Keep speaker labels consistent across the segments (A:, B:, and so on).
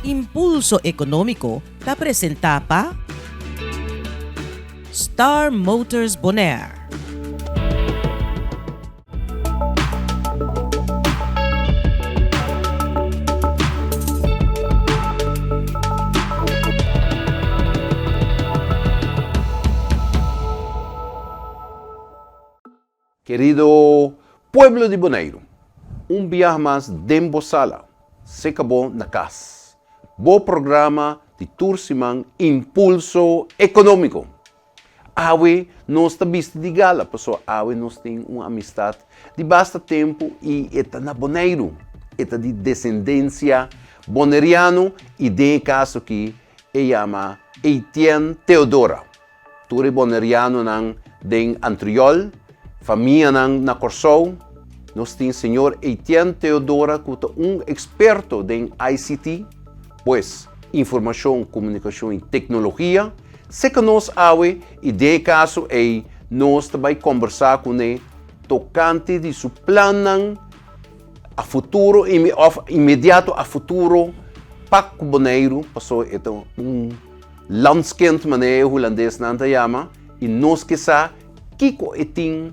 A: Impulso Ekonómiko ta presentá pa Star Motors Bonaire.
B: Kerido pueblo di Boneiru, un biaha mas den bo sala, seka bo na kas. Bo programa di tur siman Impulso Ekonómiko. Awe nos ta bisti di gala pasobra awe nos tin un amistat di basta tempu i e ta na Boneiru. E ta di desendensia boneriano i den e kaso aki e yama Etienne Theodora. Tur e bonerianonan den Antriol, famianan na Kòrsou, nos tin señor Etienne Theodora ku ta un eksperto den ICT, pues informashon, komunikashon i teknologia, seka nos awe i den e kaso ei nos ta bai kòmbersá kuné tokante di su plannan a futuro òf inmediato a futuro pa ku Boneiru, pasobra e ta un. Landskind manera e hulandesnan ta yama i nos ke sa kiko e tin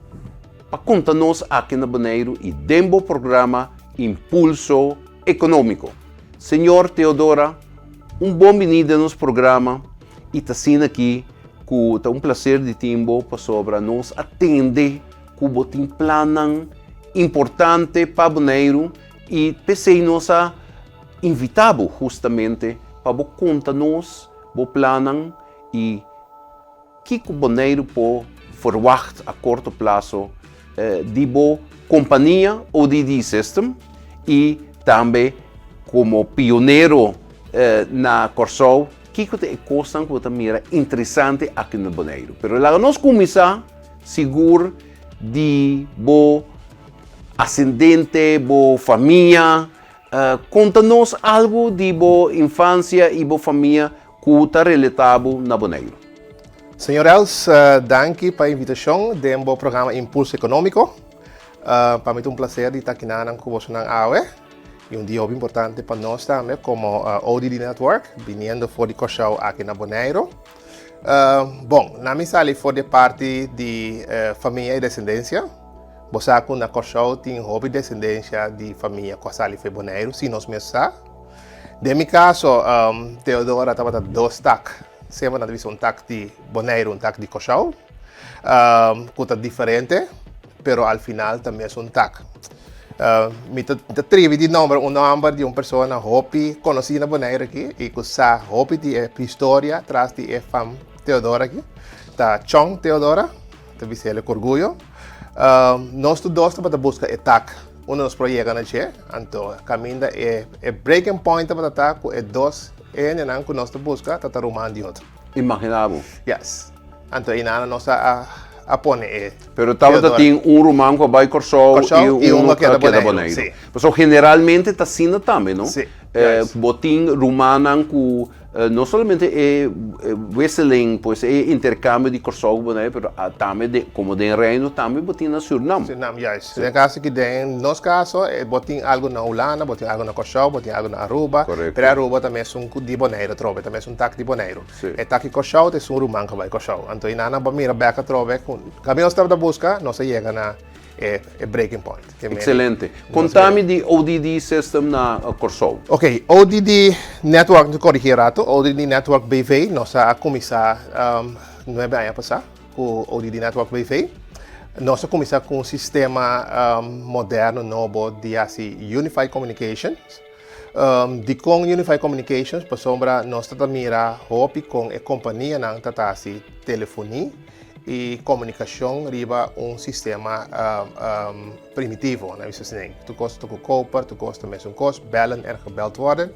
B: pa konta nos aki na Boneiru i den bo programa Impulso Ekonómiko. Señor Theodora, un bon bini den nos programa i ta asina aki ku ta un plaser di tin bo pasobra nos a tende ku bo tin plannan importante pa Boneiru i p'esei nos a Invitá bo hustamente pa bo konta nos bo plannan i kiko Boneiru por ferwagt a korto plaso di bo kompania ODD System i tambe komo pionero na Kòrsou kiko ta e kosnan ku bo ta mira interesante aki na Boneiru. Pero laga nos kuminsá sigur di bo asendente, bo famia. Konta nos algu di bo infansia i bo famia ku ta relatá bo na Boneiru.
C: Señor Els, danki pa e invitashon den bo programa Impulso Ekonómiko. Pa mi ta un plaser di ta akinanan ku bosonan awe i un dia hopi importante pa nos tambe komo ODD Network biniendo for di Kòrsou aki na Boneiru. Bon, na mi sali for di e parti di famia i desendensia. Bo sa ku na Kòrsou tin hopi desendensia di famia ku a sali for Boneiru, si nos mes sa. Den mi kaso, Theodora tabata dos tak. Semper nan ta bisa un tak di Boneiru, un tak di Kòrsou, ku ta diferente, pero al final ta mesun tak. Mi ta tribi di nombra un nòmber di un persona hopi konosí na Boneiru aki i ku sa hopi di e historia tras di e fam Theodora aki. Ta Chong Theodora. Ta bisa el ku orguyo. Nos tur dos tabata buska e tak unda nos por a yega na dje. Anto kaminda e e breaking point tabata ta ku e dos hendenan ku nos ta buska ta ta ruman di otro.
B: Imagina bo.
C: Yes. Anto einan nos a a pone e.
B: Pero tabata tin un ruman ku a bai Kòrsou i unu ku a keda Boneiru.
C: Si.
B: Pasobra generalmente ta asina tambe, no?
C: Si.
B: Bo tin rumannan ku No solamente e wisseling, pues e intercambio di Kòrsou ku Boneiru, pero tambe den, komo den Reino tambe bo tin na Sürnam.
C: Sürnam, juist. Den kaso aki den nos kaso bo tin algu na Hulanda, bo tin algu na Kòrsou, bo tin algu na Aruba.
B: Korekto.
C: Pero Aruba ta mesun ku di Boneiru atrobe, ta mesun tak di Boneiru.
B: Si.
C: E tak di Kòrsou ta esun ruman ku bai Kòrsou. Anto i nan a mira bèk atrobe ku kaminda nos tabata buska, nos a yega na e breaking point.
B: Excelente. Conta mi di ODD system na Corsou.
C: Ok, ODD Network, mi ta corrigi e rato, ODD Network BV, nos a cuminsa nuebe aña pasa cu ODD Network BV. Nos a cuminsa cu un sistema moderno, nobo di haci Unified Communications. Dikon Unified Communications? Pasobra nos ta ta mira hopi kon e kompanianan ta ta hasi telefonie i komunikashon riba un sistema primitivo, nan bisa asina. Tur kos ta ku koper, tur kos ta mesun kos, bellen en gebeld worden.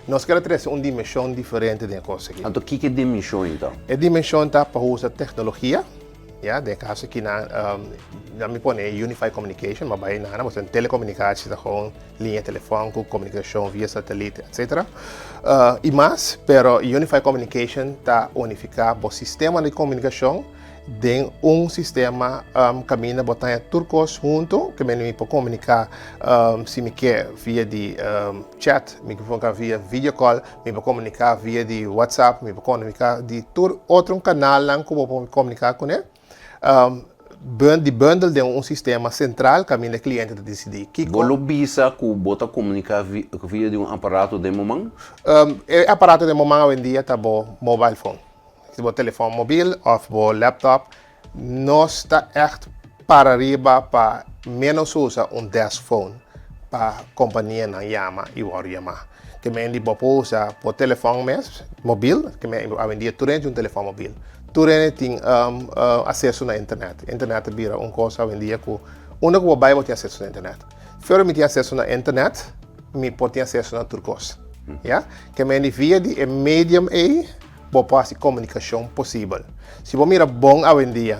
C: Nos ker a trese un dimenshon diferente den e kos aki.
B: Anto kiko e dimenshon ei ta?
C: E dimenshon ta pa usa teknologia. Ya, den e kaso aki nan, nan mi pone Unified Communication, ma bai nana, bo ta telekomunikatie ta gewoon liña telefòn ku komunikashon via satelit, etcetera. I mas, pero Unified Communication ta unifiká bo sistema di komunikashon. Den un sistema kaminda bo ta haña tur kos huntu, ke mende mi por komuniká si mi ke via di chat, mi por komuniká via video call, mi por komuniká via di WhatsApp, mi por komuniká di tur otro kanalnan ku bo por komuniká kuné. Di bundel den un sistema sentral kaminda e kliente ta disidí kiko.
B: Bo lo bisa ku bo ta komuniká via di un aparato den bo man?
C: E aparato den bo man awendia ta bo mobile phone. Si bo telefòn mobil òf bo laptop, nos ta ègt para riba pa ménos usa un desk phone pa kompanianan yama i wòrdu yamá. Ke men di bo por usa bo telefòn mes mobil, ke men awendia tur hende tin un telefòn mobil, tur hende tin aseso na internet. Internet a bira un kos awendia ku unda ku bo bai bo tin aseso na internet. Fuera mi tin aseso na internet, mi por tin aseso na tur kos. Ya, ke men di via di e medium ei, bo por hasi komunikashon posibel. Si bo mira bon awendia,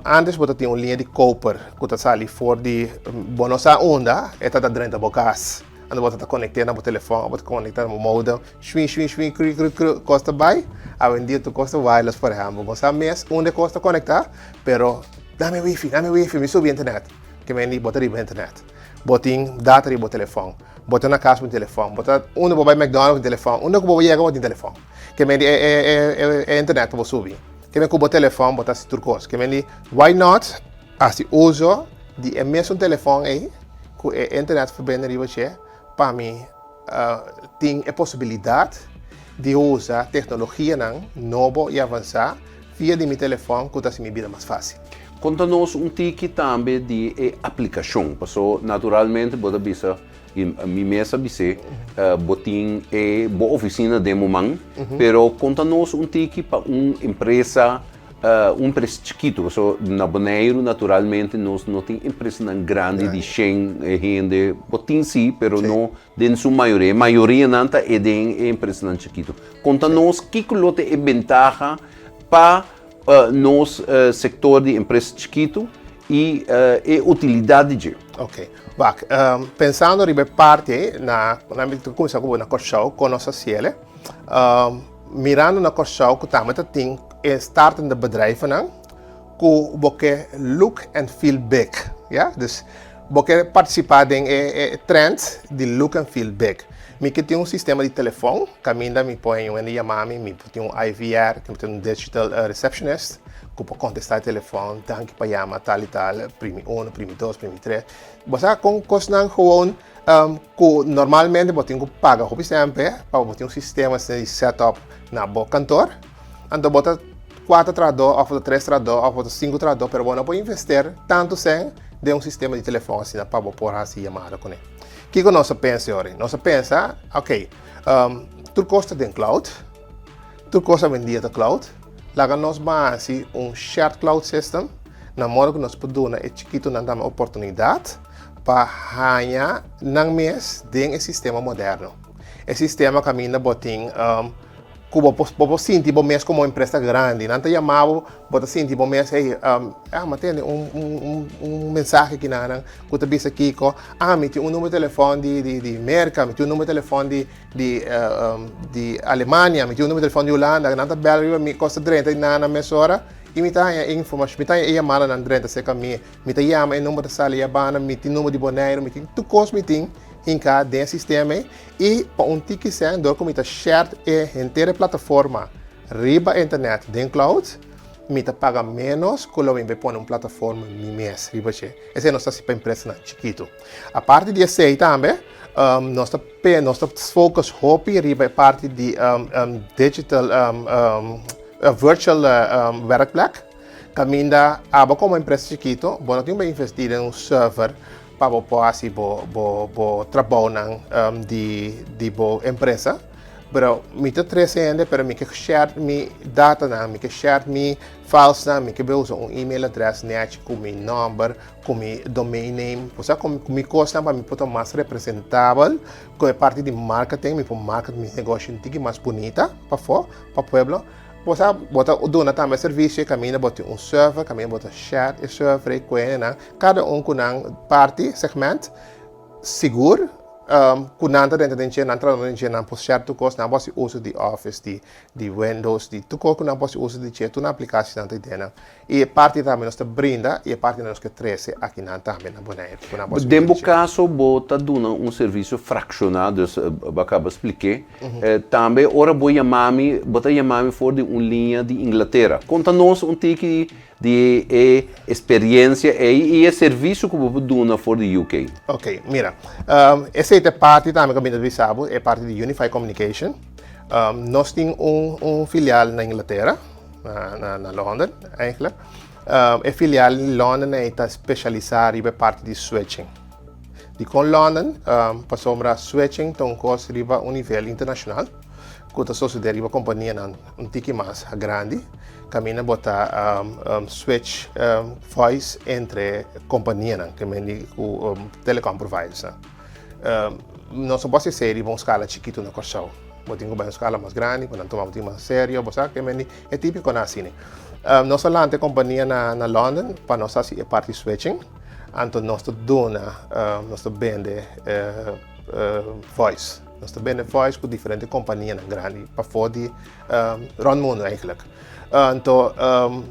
C: antes bo ta tin un liña di koper ku ta sali for di bo no sa unda, e ta ta drenta bo kas. Anto bo ta ta konekt'é na bo telefòn òf bo ta konektá na bo modem, shwin shwin shwin, kru kru kru, kos ta bai. Awendia tur kos ta wireless, por ehèmpel. Bo sa mes unda e kos ta konektá, pero dame wifi, dame wifi, mi subi internet. Ke men di bo ta riba internet. Bo tin data riba bo telefòn. Bo ta na kas bo tin telefòn. Bo ta unda bo bai McDonald's bo tin telefòn. Unda ku bo yega bo tin telefòn. Ke men di e e e internet ku bo subi. Ke men ku bo telefòn bo ta hasi tur kos. Ke men di why not hasi uso di e mesun telefòn ei ku e internet verbinding riba dje pa mi tin e posibilidat di usa teknologianan nobo i avansá via di mi telefòn ku ta hasi mi bida mas fásil.
B: Konta nos un tiki tambe di e aplikashon, paso naturalmente bo ta bisa, i mi mes a bis'é, bo tin e bo ofisina den bo man, pero konta nos un tiki pa un empresa, un empresa chikitu, paso na Boneiru naturalmente nos no tin empresanan grandi di shen hende, bo tin si, pero no den su mayoria, e mayorianan ta e den e empresanan chikitu. Konta nos kiko lo ta e bentaha pa nos sektor di empresa chikitu i e utilidat di dje.
C: Ok, wak, pensando riba e parti ei, na mi ta kuminsá ku bo na Kòrsou, kon nos a hasiel e, mirando na Kòrsou ku tambe ta tin e startende bedrijvennan ku bo ke look and feel big, ya, dus bo ke partisipá den e trend di look and feel big. Mi ke tin un sistema di telefòn kaminda mi por haña un hende yama mi, mi por tin un IVR, mi por tin un digital receptionist ku por kontestá e telefòn, danki pa yama tal i tal, primi uno, primi dos, primi tres. Bo sa kon kosnan gewoon ku normalmente bo tin ku paga hopi semper pa bo tin un sistema asina di set up na bo kantor. Anto bo ta kuater trahadó òf bo ta tres trahadó òf bo ta sinku trahadó pero bo no por invester tantu sèn den un sistema di telefòn asina pa bo por hasi yamada kuné. Kiko nos a pensa yori? Nos a pensa, ok, tur kos ta den cloud, tur kos awendia ta cloud, laga nos ban hasi un shared cloud system na modo ku nos por duna e chikitonan tambe oportunidat pa haña nan mes den e sistema moderno. E sistema kaminda bo tin ku bo por bo por sinti bo mes komo empresa grandi. Nan ta yama bo, bo ta sinti bo mes, hey, ah, mi a tende un un un mensahe kinanan ku ta bisa kiko, ah, mi tin un numero di telefòn di di di Merka, mi tin un numero di telefòn di di di Alemania, mi tin un numero di telefòn di Hulanda, nan ta bèl riba mi, kos ta drenta di nan mesora i mi ta haña e informashon, mi ta haña e yamadanan drenta serka mi, mi ta yama e number ta sali yabanda, mi tin number di Boneiru, mi tin tur kos mi tin hinká den e sistema ei. I pa un tiki sèn dor ku mi ta shared e henter e plataforma riba internet den cloud, mi ta paga ménos ku lo mi bai pone un plataforma mi mes riba dje. Esei nos ta hasi pa empresanan chikitu. Aparte di esei tambe nos ta nos ta focus hopi riba e parti di digital virtual werkplek kaminda abo komo empresa chikitu bo no tin ku bai invertí den un server Pa bo por hasi bo bo bo trabounan di di bo empresa. Pero mi ta trese hende pero mi ke share mi datanan, mi ke share mi filesnan, mi ke bai usa un email address nèchi ku mi nòmber, ku mi domain name, osea ku mi kosnan pa mi por ta mas representabel ku e parti di marketing, mi por market mi negoshi un tiki mas bunita pafó pa pueblo. Bo sa bo ta duna tambe servisio e kaminda bo tin un server, kaminda bo ta share e server ei ku hendenan. Kada un ku nan parti, segment, sigur. Ku nan ta drenta den dje, nan trahadó den dje, nan por share tur kos, nan por hasi uso di Office, di di Windows, di tur kos ku nan por hasi uso di dje, tur nan aplikashonnan ta den nan. I e parti tambe nos ta brinda i e parti nos ke trese akinan tambe na Boneiru ku nan por hasi uso
B: Den
C: di
B: bo
C: dje.
B: kaso bo ta duna un servisio frakshoná, dus bo a kaba splik'é. Tambe ora bo yama mi, bo ta yama mi for di un liña di Inglatera. Konta nos un tiki Di e experiencia ei y e servicio cu bo por duna for di UK.
C: Ok, mira, esei ta e parti tambe cu mi ta bisa bo, e parti di Unified Communication. Nos tin un filial na Inglatera, na London eigenlijk. E filial di London ei ta specialisa riba e parti di switching. Dikon London? Pasobra switching ta un kos riba un nivel internashonal ku ta sosodé riba kompanianan un tiki mas grandi kaminda bo ta switch voice entre kompanianan ke men di ku telecom providersnan. Nos no por hasi esei riba un skala chikitu na Kòrsou. Bo tin ku bai un skala mas grandi pa nan tuma bo tin mas serio, bo sa ke men di e típikonan asina. Nos a lanta e kompania na London pa nos hasi e parti switching. Anto nos ta duna, nos ta bende voice. Nos ta bende voice ku diferente kompanianan grandi pafó di rònt mundu eigentlik. Anto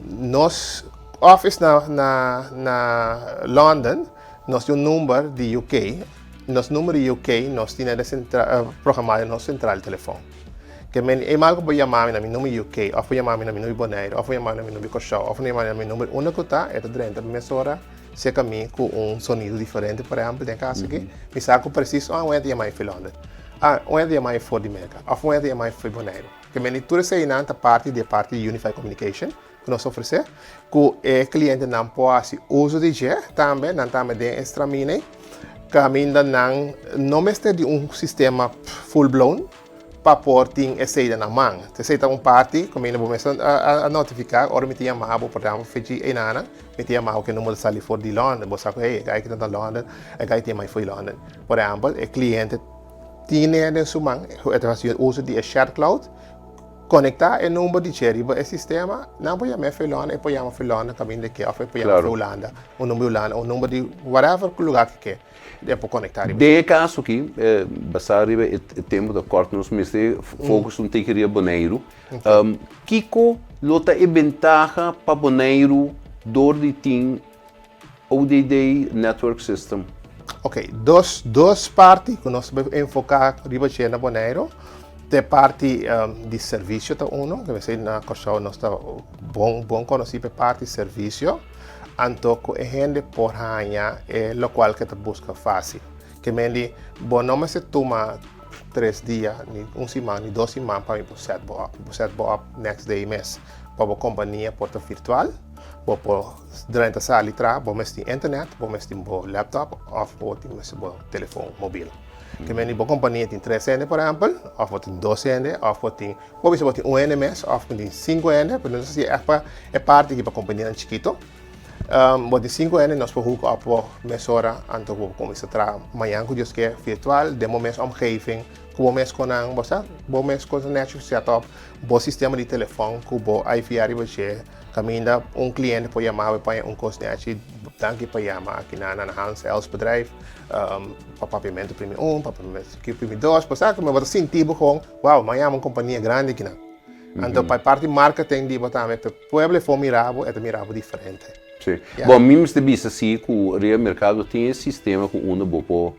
C: nos office na na na London nos tin un number di UK. Nos number di UK nos tin den sentral programá den nos sentral telefòn. Ke men e mal ku bo yama mi na mi number UK òf bo yama mi na mi number Boneiru òf bo yama mi na mi number Kòrsou òf bo yama mi na mi number unda ku ta e ta drenta mesora serka mi ku un sonido diferente por ehèmpel den kaso aki mi sa ku presis oh un hende ta yama mi for London ah un hende ta yama mi for di Merka òf un hende ta yama mi for Boneiru ke men di tur eseinan ta parti di e parti di Unified Communication ku nos ofresé ku e klientenan por hasi uso di dje tambe nan tambe den e stramine kaminda nan no mester di un sistema full blown pa por tin esei den nan man. Esei ta un parti ku mi bo mester a notifiká ora mi ta yama bo, por ehèmpel fechi einana, mi ta yama bo ku e number ta sali for di London, bo sa ku hey e guy ki ta na London, e guy ta yama for di London. Por ehèmpel e kliente tine den su man, e ta hasi uso di e shared cloud, konektá e number di dje riba e sistema, nan por yam'é for London, e por yama for London kaminda e ke òf e por yama for Hulanda, un number di Hulanda, un number di whatever lugar ku e ke. E por konektá riba.
B: Den e kaso aki, basá riba e tempu ta kòrt nos mester focus un tiki riba Boneiru. Kiko lo ta e bentaha pa Boneiru dor di tin ODD Network System?
C: Ok, dos dos parti ku nos ta bai enfoká riba dje na Boneiru ta e parti di servisio ta uno, ke mester na Kòrsou nos ta bon bon konosí pa e parti servisio. Anto ku e hende por haña e lokual ke ta buska fásil. Ke men di, bo no mester tuma tres dia, ni un siman, ni dos siman pa mi por sèt bo òp. Mi por sèt bo òp next day mes. Pa bo kompania por ta virtual, bo por drenta sali traha, bo mester tin internet, bo mester tin bo laptop òf bo tin mester bo telefon mobil. Ke men di bo kompania tin tres hende por ehèmpel, òf bo tin dos hende, òf bo tin Bo bisa bo tin un hende mes of bo tin sinku hende, pero nos hasi ègt pa e parti aki pa kompanianan chikito. Bo tin sinku hende nos por hook up bo mesora anto bo por kuminsá traha mañan ku Dios ke virtual den bo mes omgeving ku bo mes konan bo sa bo mes kos nèchi set up bo sistema di telefòn ku bo IVR riba dje kaminda un kliente por yama bo e paña un kos nèchi danki pa yama aki na na Hans Els bedrijf pa papiamentu primi un papiamentu primi dos bo sa bo ta sinti bo kon. Wow, m'a yama un kompania grandi kinan. Anto pa e parti marketing di bo tambe, pa e pueblo e for mira bo, e ta mira bo diferente.
B: Sí. Bon, mi mester bisa si ku riba merkado tin e sistema ku unda bo por,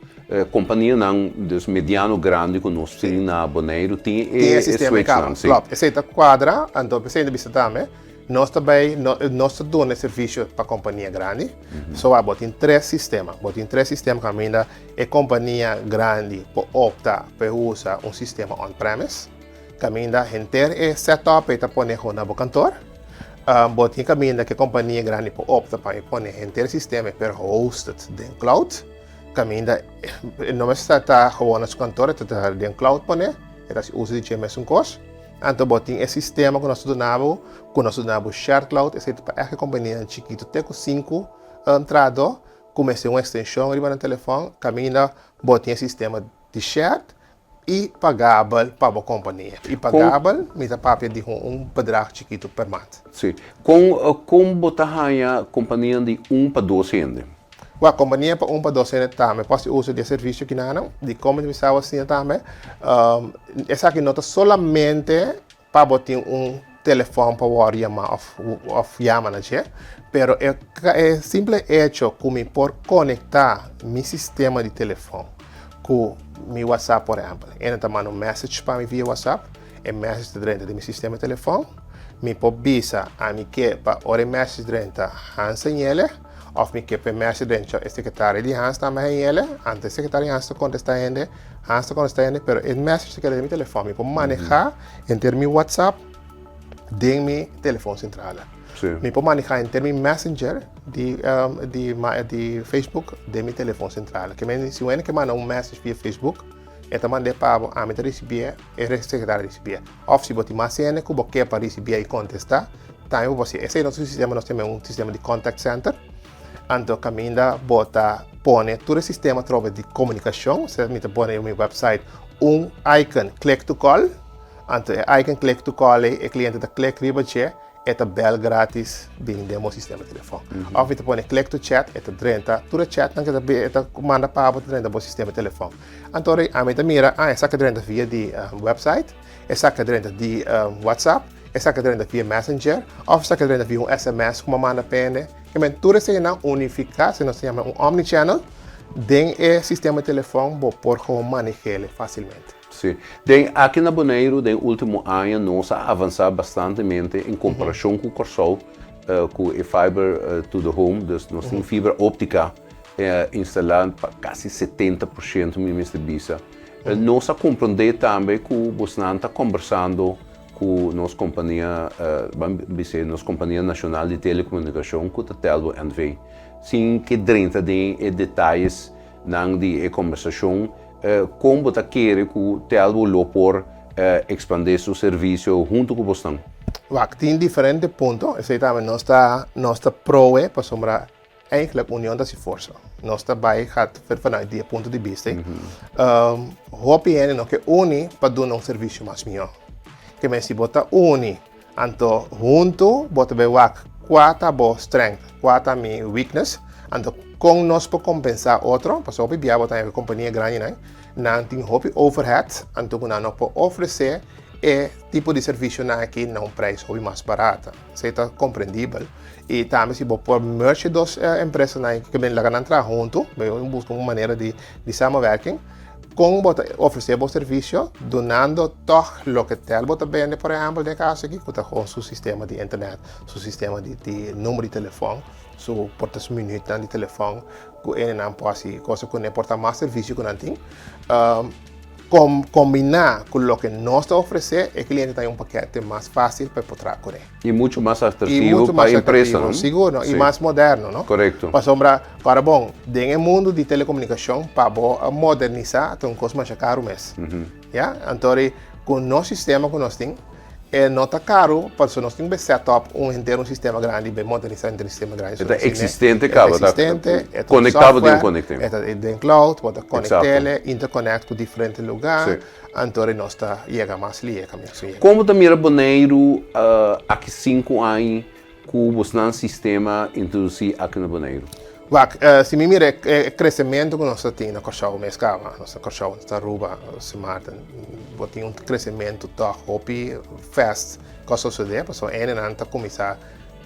B: kompanianan dus mediano grandi ku nos tin na Boneiru tin
C: Tin
B: e
C: e sistema e kaba,
B: switchnan, sí.
C: klopt. Esei ta kuadra, anto p'esei ta bisa tambe, nos ta bai, nos ta duna e servisio pa kompania grandi. So bo tin tres sistema, bo tin tres sistema kaminda E kompania grandi por opta pa e usa un sistema on-premise, kaminda henter e setup ei ta pone na bo kantor. Bo tin kaminda ku e kompania grandi por opta pa e pone henter e sistema ei per hosted den cloud, kaminda e no mester ta gewoon na su kantor, e ta den cloud pone, e ta hasi uso di dje mesun kos. Anto bo tin e sistema ku nos ta duna bo, ku nos ta duna bo shared cloud, esei ta pa ègt e kompanianan chikitu te ku sinku trahadó. Ku mester un ekstenshon riba nan telefòn kaminda bo tin e sistema di shared i pagabel pa bo kompania. I pagabel mi ta papia di un bedrag chikitu per maand.
B: Sí. Kon kon bo ta haña kompanianan di un pa dos hende?
C: Wak, kompania pa un pa dos hende tambe por hasi uso di e servisio kinanan. Dikon mi ta bisa bo asina tambe? Esaki no ta solamente pa bo tin un telefòn pa wòrdu yamá òf òf yama na dje, pero e e simple echo ku mi por konektá mi sistema di telefòn ku mi WhatsApp por ehèmpel, hende ta manda un message pa mi via WhatsApp, e message ta drenta den mi sistema di telefòn, mi por bisa ami ke pa ora e message drenta Hans hañ'ele òf mi ke pa e message drenta e sekretario di Hans tambe hañ'ele, anto e sekretario di Hans ta kontestá hende. Hasta cuando sta hende, pero e message ta keda den mi telefon. Mi por maneha henter mi WhatsApp den mi telefon central. Mi por maneha henter mi Messenger di di di Facebook den mi telefon central. Ke men si un hende ke manda un message via Facebook, e ta mand'é pa bo, ami ta ricibié, e secretario ta ricibié. Of si bo tin mas hende ku bo ke pa ricibié i contesta, tambe bo por haci. Esei nos sistema, nos tin un sistema di contact center. Anto kaminda bo ta pone tur e sistema atrobe di komunikashon, osea mi ta pone riba mi website un icon click to call, anto e icon click to call ei e kliente ta click riba dje e ta bel gratis bin den bo sistema di telefòn. Òf mi ta pone click to chat e ta drenta tur e chatnan ku e ta manda pa bo ta drenta bo sistema di telefòn. Anto ora ami ta mira, ah esaki a drenta via di website, esaki a drenta di whatsapp, esaki a drenta via messenger òf esaki a drenta via un sms ku mi a manda pa hende. E men tur eseinan unifiká, esei nos ta yama un omnichannel, den e sistema di telefòn bo por gewoon maneh'é fásilmente.
B: Sí. Den aki na Boneiru den último aña nos a avansá bastantemente en komparashon ku Kòrsou ku e fiber to the home, dus nos tin fibra óptika instalá pa kasi 70% mi mester bisa. Nos a komprondé tambe ku bosnan ta kombersando ku nos kompania, ban bis'é nos kompania nashonal di telekomunikashon ku ta Telbo NV. Sin ke drenta den e detayesnan di e kombersashon, kon bo ta kere ku Telbo lo por ekspandé su servisio huntu ku bosnan?
C: Wak, tin diferente punto, esei tambe nos ta nos ta proe pasobra Eigenlijk union ta si forsa. Nos ta bai gaat vanuit di e punto di bista ei. Hopi hende no ke uni pa duna un servisio mas mihó. Ke men si bo ta uni, anto huntu bo ta bai wak kua ta bo strength, kua ta mi weakness, anto kon nos por kompensá otro, pasobra hopi bia bo ta haña ku e kompania grandinan, nan tin hopi overhead, anto ku nan no por ofresé e tipo di servisionan aki na un prijs hopi mas barata. Esei ta komprendibel. I tambe si bo por merge e dos empresanan ke men laga nan traha huntu, bo buska un manera di samenwerking, kon bo ta ofresé bo servisio dunando tòg loke tel bo ta bende, por ehèmpel den e kaso aki ku ta kon su sistema di internet, su sistema di number di telefòn, su por ta su minütnan di telefòn ku enenan por hasi cosa kuné, por ta mas servisio ku nan tin. Kombiná ku loke nos ta ofresé, e kliente ta haña un pakete mas fásil pa e por traha kuné.
B: I muchu mas atractivo pa e empresa, no?
C: Sigur, no? I mas moderno, no?
B: Korekto.
C: Pasobra, ora bon, den e mundu di telekomunikashon, pa bo modernisá ta un kos masha karu mes. Ya? Anto di ku nos sistema ku nos tin, e no ta karu, pasobra nos tin ku set up un henter un sistema grandi, bai modernisá henter un sistema grandi.
B: E ta eksistente kaba,
C: E ta eksistente, e ta un
B: konektá bo tin
C: software,
B: konekt'é.
C: E ta den cloud, bo ta konekt'é, interconnect ku diferente lugá. Anto ri nos ta yega mas lie kaminda su yega.
B: Kon bo ta mira Boneiru aki sinku aña ku bosnan sistema introdusí aki na Boneiru?
C: Wak, si mi mira e kresementu ku nos ta tin na Kòrsou mes kaba, nos ta Kòrsou, nos ta Aruba, Sint Maarten, bo tin un kresementu tòg hopi fast ku a sosodé pasobra hendenan ta kuminsá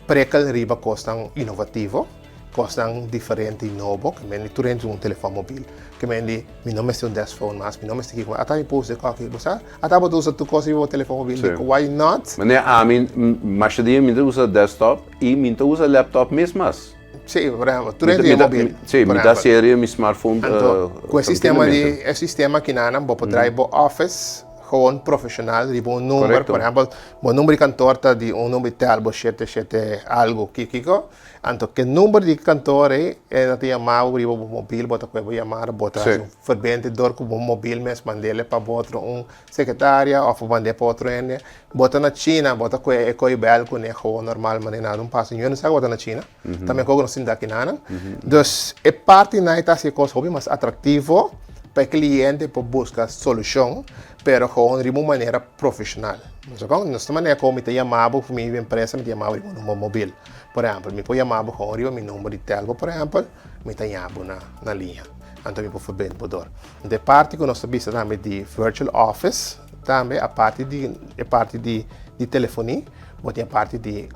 C: prekel riba kosnan inovativo. Kosnan diferente i nobo, ke men di tur hende tin un telefòn mobil, ke men di mi no mester un desk phone mas, mi no mester kiko mas, ata mi por usa e kòki, bo sa? Ata bo ta usa tur kos riba bo telefòn mobil, diko why not?
B: Manera ami, masha dia mi ta usa desktop i mi ta usa laptop mes mas.
C: Sí, por ehèmpel, tur hende tin e mobil.
B: Sí, mi ta hasi riba mi smartphone
C: Anto, ku e sistema di, e sistema kinanan bo por drai bo office gewoon profeshonal riba un number, por ehèmpel, bo number di kantor ta di un number di tel bo shete shete algu kiko, Anto ke number di kantor ei e ta yama bo riba bo mobil, bo ta kohe bo yamada, bo ta hasi un verbente dor ku bo mobil mes mand'el pa bo otro un sekretaria òf bo mand'é pa otro hende. Bo ta na China, bo ta kohe e kohe bèl kuné gewoon normal manera nada un pasa. Ño no sa ku bo ta na China, ta mehor ku nos sinta aki nanan. Dus e partinan ei ta hasi e kos hopi mas atraktivo. pa e kliente por buska solushon, pero gewoon riba un manera profeshonal. Nos kon? Nos ta manera kon mi ta yama bo ku mi empresa, mi ta yama bo riba un number mobil. Por ehèmpel, mi por yama bo gewoon riba mi number di telbo, por ehèmpel, mi ta yaha bo na na liña. Anto mi por verbind bo dor. Anto e parti ku nos ta bisa tambe di virtual office, tambe aparte di e parti di di telefoni, bo tin e parti di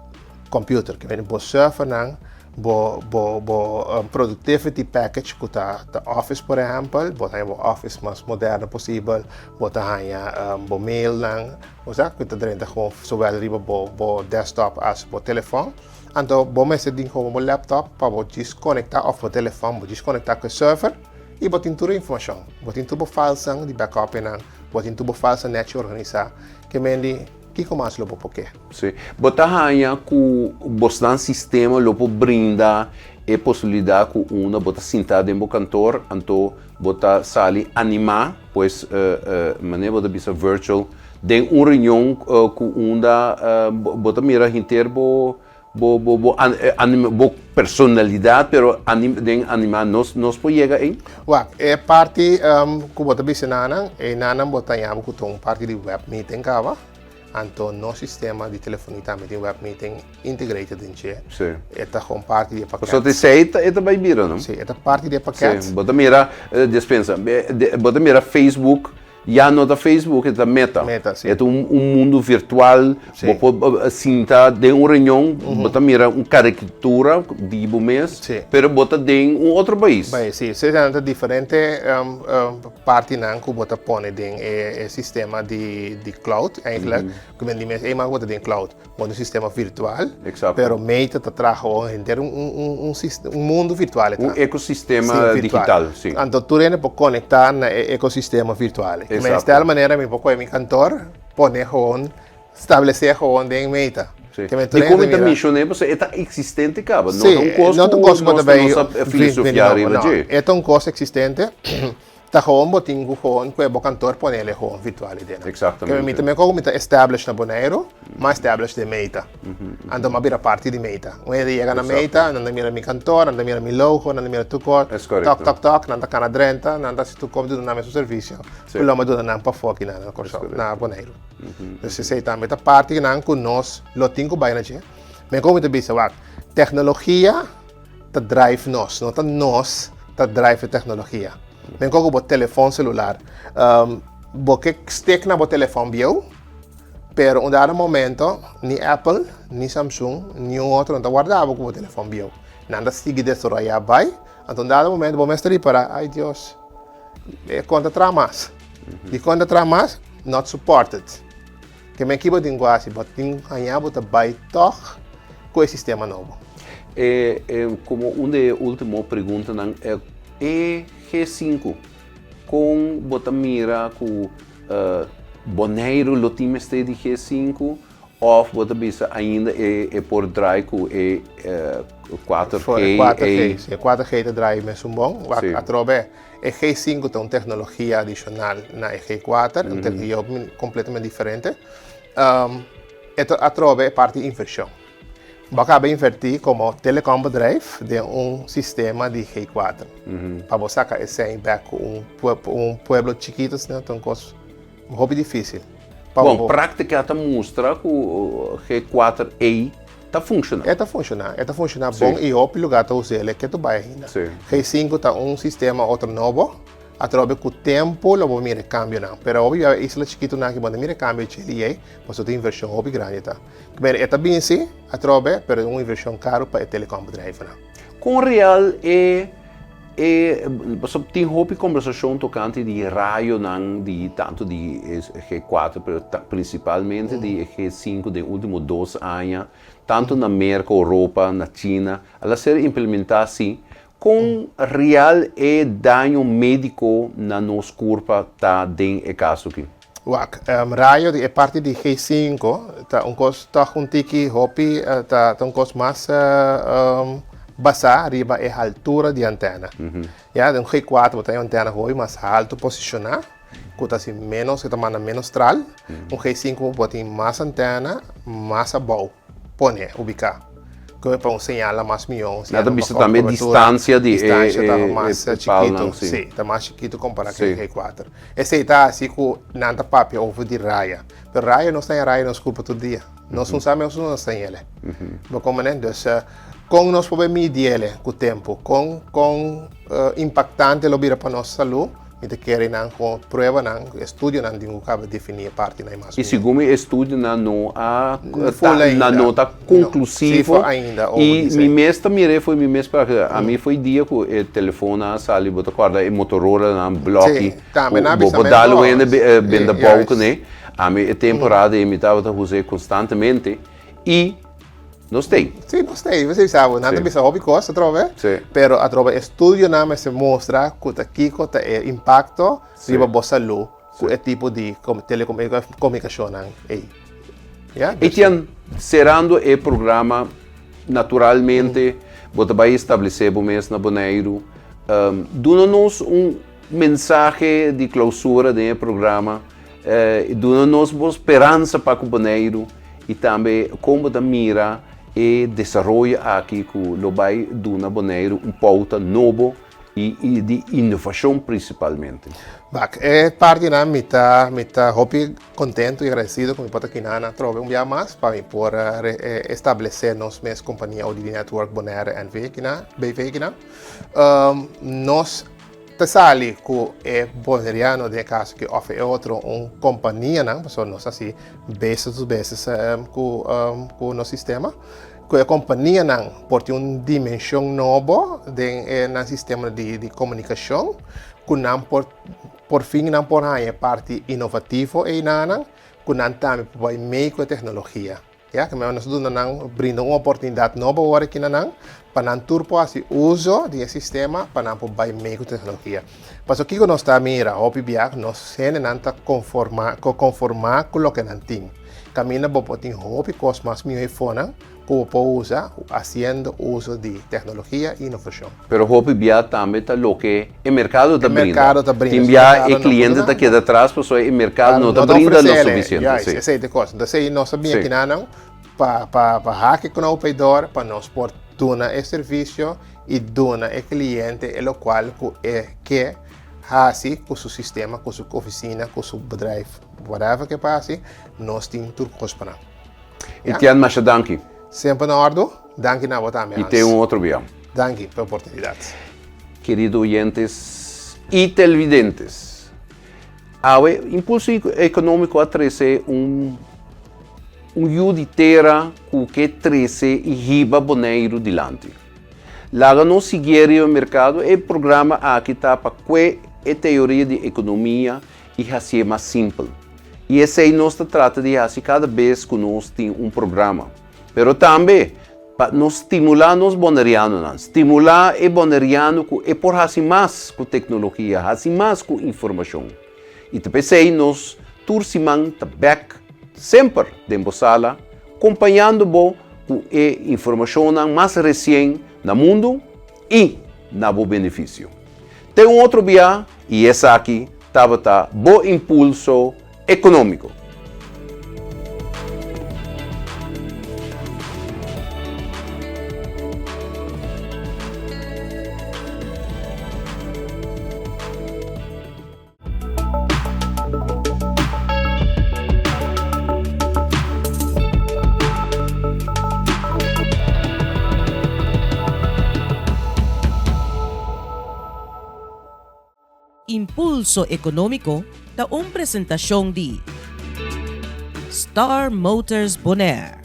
C: computer, ke bo servernan, Bo bo bo productivity package ku ta ta office por ehèmpel, bo ta haña bo office mas moderno posibel, bo ta haña bo mailnan, bo sa ku ta drenta gewoon zowel riba bo bo desktop as bo telefòn. Anto bo mester tin komo bo laptop pa bo djis konektá òf bo telefòn bo djis konektá ku e server i bo tin tur e informashon. Bo tin tur bo filesnan di backup-nan, bo tin tur bo filesnan nèchi organisá. Ke men di. Kiko mas lo bo por ke?
B: Sí. Bo ta haña ku bosnan sistema lo por brinda e posibilidat ku unda bo ta sintá den bo kantor, anto bo ta sali animá, pues manera bo ta bisa virtual, den un reunion ku unda bo ta mira henter bo Bo bo bo anima bo personalidad pero anim den anima nos nos por yega ei?
C: Wak, e parti ku bo ta bisa nanan, e nanan bo ta haña bo ku ta un parti di web meeting kaba, anto nos sistema di telefonia tambe tin web meeting integrated den dje.
B: Sí.
C: E ta gewoon parti di e paket.
B: Pasobra esei ta e ta bai bira, no?
C: Sí, e ta parti di e paket.
B: Sí, bo ta mira, despensa, bo ta mira Facebook Ya no ta Facebook, e ta Meta.
C: Meta, si.
B: E ta un un mundu virtual,
C: Si.
B: bo por sinta den un reunion, bo ta mira un caricatura di bo mes,
C: Si.
B: pero bo ta den un otro pais.
C: Pais, si. Esei ta diferente partinan ku bo ta pone den e sistema di di cloud, eigenlijk. Ku men di mes, ey mas bo ta den cloud. Bo un sistema virtual.
B: Exacto.
C: Pero Meta ta traha gewoon henter un, un, un, un, un mundo virtual.
B: Un ecosistema
C: sí,
B: digital, sí.
C: Anto tur hende por conecta na e ecosistema virtual.
B: Exacto.
C: Di tal manera mi por coge mi kantoor, pone gewoon, stablece gewoon den Meta.
B: Sí.
C: Ke men tur
B: Di
C: hende
B: kon mi ta
C: mira.
B: mencion'é pasobra e ta existente kaba. No
C: Sí,
B: ta un kos
C: no ta un
B: ku
C: kos ku
B: nos
C: ta bay
B: nos a filosofia
C: no,
B: riba
C: no.
B: dje.
C: E ta un kos existente. Ta gewoon bo tin ku gewoon ku e bo kantor ponele gewoon virtual ei dena.
B: Exactamente.
C: Keme mi ta me koku mi ta establish na Boneiru, m'a establish den Meta. Anto m'a bira parti di Meta. Un hende yega na Meta, nan ta mira mi kantor, nan ta mira mi logo, nan ta mira tur kos.
B: Es korekto.
C: Tok, tok, tok, nan ta kana drenta, nan ta hasi tur kos, mi duna nan mesun servisio ku lo mi duna nan pafó aki na Kòrsou, na Boneiru. Dus esei tambe ta parti nan ku nos lo tin ku bai na dje. Me koku mi ta bisa wak, teknologia ta drive nos, no ta nos ta drive e teknologia. Men koko bo telefon celular, bo ke stick na bo telefon bieu, pero un dado momento ni Apple, ni Samsung, ni un otro no ta warda bo ku bo telefon bieu. Nan ta sigui desaroya bai, anto un dado momento bo mester ripara, ay Dios, e kon ta traha mas. Dikon ta traha mas? Not supported. Ke men ki bo tin ku hasi? Bo tin haña bo ta bai tòg ku e sistema nobo.
B: E komo un di e último preguntanan, e G5, kon bo ta mira ku Boneiru lo tin mester di G5 òf bo ta bisa ainda e por drai ku e 4G?
C: E 4G, si, e 4G ta drai mesun bon. Wak atrobe. E G5 ta un teknologia adishonal na e G4, un teknologia hopi kompletamente diferente. E ta atrobe e parti di invershon. Bo a kaba invertí komo telekombedrijf den un sistema di G4. Pa bo saka esei bèk ku un un pueblo chikitu asina ta un kos hopi difísil.
B: Bon, práktika ta mustra ku G4 ei ta funshoná.
C: E ta funshoná. E ta funshoná bon i hopi lugá ta us'é. El ke ta bai ainda. G5 ta un sistema otro nobo. Atrobe ku tempu lo bo mira e kambionan. Pero hopi bia e isla chikitunan aki bo no ta mira e kambio dje li ei, pasobra ta invershon hopi grandi ta. Pero e ta bin si, atrobe, pero e un invershon karu pa e telekombedrijvennan.
B: Kon real e e pasobra tin hopi kombersashon tokante di rayonan di tantu di e G4 pero prinsipalmente di e G5 den ultimo dos aña tantu na Merka, Oropa, na China a la ser implementá si kon real e daño médiko na nos kurpa ta den e kaso aki?
C: Wak, rayo di e parti di G5 ta un kos tòg un tiki hopi ta un kos mas basá riba e haltura di antèna. Ya, den un G4 bo ta un antèna hopi mas haltu posishoná ku ta hasi ménos, ku ta manda ménos stral. Un G5 bo tin mas antèna mas abou pone, ubiká. Ku pa un señal la mas mihó, un
B: Nan
C: señal
B: ta
C: ku
B: bisa
C: mas
B: tambe
C: kobertura,
B: distansia di e
C: distansia ta
B: e
C: mas
B: e
C: chikitu,
B: palnan, si.
C: sí, ta mas chikitu kompará ku
B: Sí.
C: e G4. Esei ta hasi ku nan ta papia over di raya. Pero raya nos ta haña raya nos kurpa tur dia. Nos no sa mes nos ta hañ'el. Bo komprende? Dus kon nos por bai midi el ku tempu? Kon kon impaktante lo bira pa nos salú? Mi ta kere nan ku pruebanan, ku estudionan tin ku kaba definí e partinan ei mas
B: I
C: mihó.
B: segun mi estudionan no a
C: Full
B: ta
C: ainda.
B: nan no ta
C: No.
B: konklusivo
C: Sí, ainda over
B: i
C: di
B: mi
C: esei.
B: mes ta mir'é fo'i mi mes praktika. Ami fo'i dia ku e telefonnan a sali bo ta kòrda e Motorolanan blòki
C: Sí, tambe
B: ku
C: nan a
B: bo
C: bisa
B: por dal
C: meskos.
B: wende benda
C: Sí,
B: bou
C: juist.
B: kuné. Ami e temporada ei mi tabata us'é konstantemente i nos t'ei.
C: Sí, nos t'ei. Bo sa bo, nan ta bisa hopi kos atrobe,
B: Sí.
C: pero atrobe estudionan mester mustra ku ta kiko ta e impakto
B: Sí.
C: riba bo salú ku e tipo di telekomunikashonnan ei. Ya, dus.
B: Etienne, serando e programa, naturalmente bo ta bai establesé bo mes na Boneiru. Duna nos un mensahe di klousura den e programa. Duna nos bo speransa pa ku Boneiru i tambe kon bo ta mira e desaroyo aki ku lo bai duna Boneiru un pouta nobo i di inovashon prinsipalmente.
C: Bak, e partinan mi ta mi ta hopi kontentu i agradesido ku mi por ta kinan atrobe un bia mas pa mi por establesé nos mes kompania ODD Network Bonaire NV kinan, BV kinan. Nos Ta sali ku e boneriano den e kaso aki òf e otro un kompanianan, pasobra nos hasi business to business ku ku nos sistema, ku e kompanianan por tin un dimenshon nobo den e nan sistema di di komunikashon ku nan por porfin nan por haña e parti inovativo einanan ku nan tambe por bai mei ku e teknologia. Ya, ke nos duna nan, brinda un oportunidat nobo awor aki na nan, pa nan tur por hasi uso di e sistema, pa nan por bai mee ku teknologia. Pasobra kiko nos ta mira hopi biaha, nos hendenan ta konformá, konformá ku loke nan tin. Kaminda bo por tin hopi kos mas mihó efonan ku bo por usa hasiendo uso di teknologia i inovashon.
B: Pero hopi bia tambe ta loke e merkado ta
C: E
B: brinda.
C: merkado ta brinda.
B: Tin
C: Si
B: bia
C: merkado
B: e
C: no por
B: kliente
C: duna
B: ta keda atras pasobra e merkado
C: Claro,
B: no ta
C: no ta
B: brinda lo
C: ofresele.
B: sufisiente.
C: Juist,
B: Sí.
C: esei ta e kos. Entonces ei nos a bini
B: Sí.
C: aki nan pa pa pa hak e knoop ei dor pa nos por duna e servisio i duna e kliente e lokual ku e ke hasi ku su sistema, ku su ofisina, ku su bedrijf, whatever ke pa hasi, nos tin tur kos pa nan. Ya?
B: Etienne, masha danki.
C: Semper na ordu. Danki na bo tambe,
B: I
C: Hans.
B: te un otro bia.
C: Danki pa e oportunidat.
B: Kerido oyentes i televidentes, awe Impulso Ekonómiko a trese un un yu di tera ku ke trese i hiba Boneiru dilanti. Laga nos siguié riba merkado, e programa aki ta pa kue e teoria di ekonomia i hasié mas simpel. I esei nos ta trata di hasi kada bes ku nos tin un programa. Pero tambe pa nos stimulá nos bonerianonan, stimulá e boneriano ku e por hasi mas ku teknologia, hasi mas ku informashon. I ta p'esei nos tur siman ta bèk semper den bo sala kompañando bo ku e informashonnan mas resien na mundu i na bo benefisio. Te un otro bia i esaki tabata bo Impulso Ekonómiko.
A: Impulso Ekonómiko ta un presentashon di Star Motors Bonaire.